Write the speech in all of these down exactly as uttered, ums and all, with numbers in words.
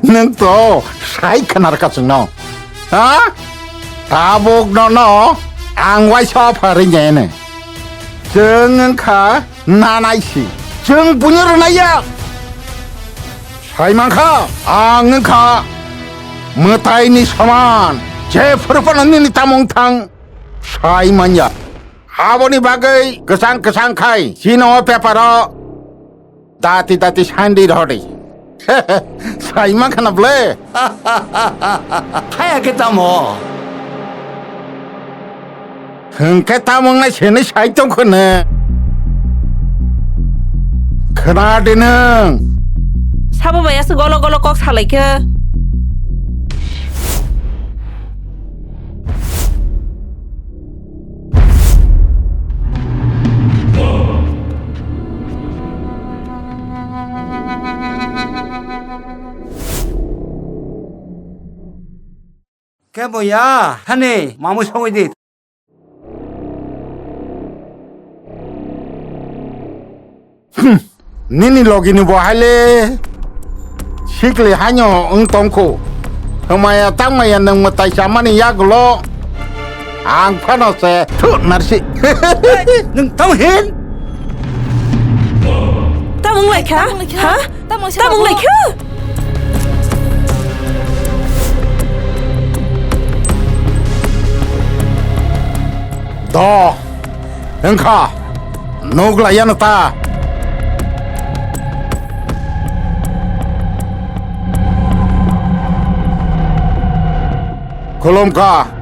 Nwng to sai khnar ka chwngno. Ha? Tabuk nono ang waisa pharinge ne. Chwng wngkha nanai si. Chwng buino rwnai ya. Sai mankha ang wngkha mwtaini soman. Je phuru phano nini tamung thang sai manya. Aboni bagwi kwchang kwchang khai chini o paper o dati dati sandi rodi. Sai mankha na ble. Thaya khe tamo? Hwnkhe tamo wngnai sini sai tong khwne. Khna di nwng. Sabo bai aswk golo golo kok salai khe. Khe bo ya, hani, mamui songwi di. Hmm, nini logi ni bo haile sikli hanyo wng tongkho. Hwmaya tangmaya nwng mwtai chamani yagulo ang phano se thu narsi. Nwng tamo hin? Tamo wng lai kha? Ha? Tamo wng lai kha? Do, wngkha, nuk lai yano ta. Khulumkha.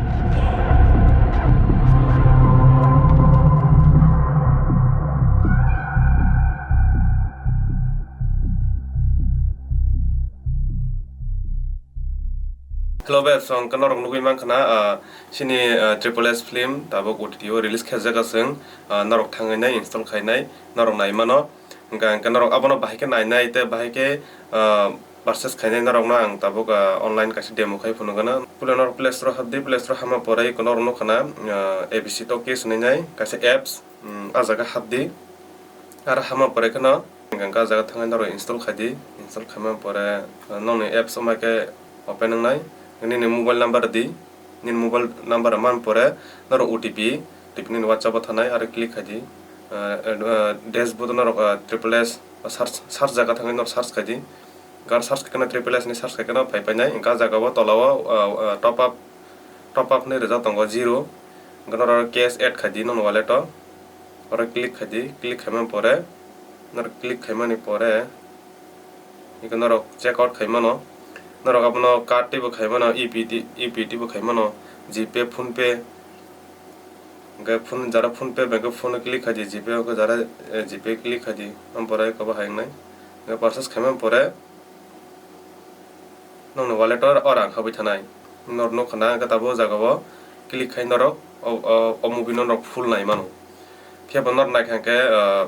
Hello, babes, ang norok nugwi mankha na, ah, chini, ah, Triple S film tabuk O T T o release khe jak aswng, ah, norok thangwi nai install khainai, norok nai mano. Hwnkha hwnkhe norok abono bahai khe nainai tei bahai khe, ah, purchase khainai norokno ang tabuk, ah, online kaisa demo khai phunukgwno. Pule norok Play Store habdi, Play Store hama pore eko norok nukha na, ah, A B C Talkies hinwi nai kaisa apps, um, ah jaga habdi. Aro hama pore kheno hwnkha hwnkhe ah jaga thangwi norok install khaidi, install khaima pore, ah, nokni apps wngma khe open wngnai, nini mobile number di. Nini mobile number man pore norok O T P, O T P nini WhatsApp o thanai aro click khai di. Ah, ah, dashboard o norok, ah, Triple S search, search jaga thangwi norok search khai di. Gar search khai kheno Triple S ni search khai kheno phai painai. Hwnkhe ah jaga o tola o, ah, ah, top up, top up hinwi rijak tongo zero. Hwnkhe norok cash add khai di nokni wallet o. Oro click khai di, click khaimani pore, norok click khaimani pore, Eko norok check out khai mano. Norok abono card teibo khai mano, E P T, E P T bo khai mano, GPay, PhonePe. Hwnkhe phone, jara PhonePe bai khe phone click khai di, GPay o khe jara, eh, GPay click khai di. Ampore eko bo hai wngnai. Hwnkhe purchase khaimani pore nokni wallet o, o rang habwi thanai. Norok nukha na hwnkhe tabuk o jaga o click khai norok o, o, o movie no norok full nai mano. Phiya bo norok naikha hwnkhe, ah,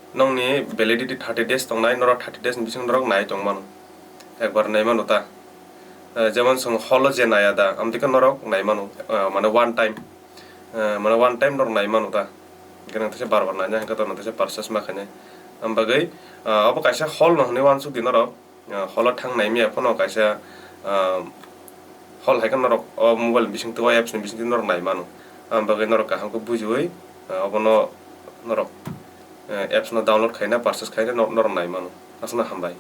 Nokni validity thirty days tongnai, norok thirty days ni bisingo norok nai tong mano, ekbar nai mano ta. Eh, jemon chwng hall o je naiya da, amtwi khe norok nai mano, eh, mane one time, eh, mane one time norok nai mano ta. Hwnkhe nwng teisa bar bar nainai, hwnkhe to nwng teisa purchase ma khainai. Am bagwi, eh, obo kaisa hall no hinwi uansuk di norok. Ah, hall o thang nai maya phano kaisa, ah, hall hai khe norok o mobile bisingtwi, o apps ni bisingtwi norok nai mano. Aboni bagwi norok kaham khe bujiwi, ah, obono norok, eh, apps no download khaina, purchase khaina nor-, norok nai mano. Aswkno hambai.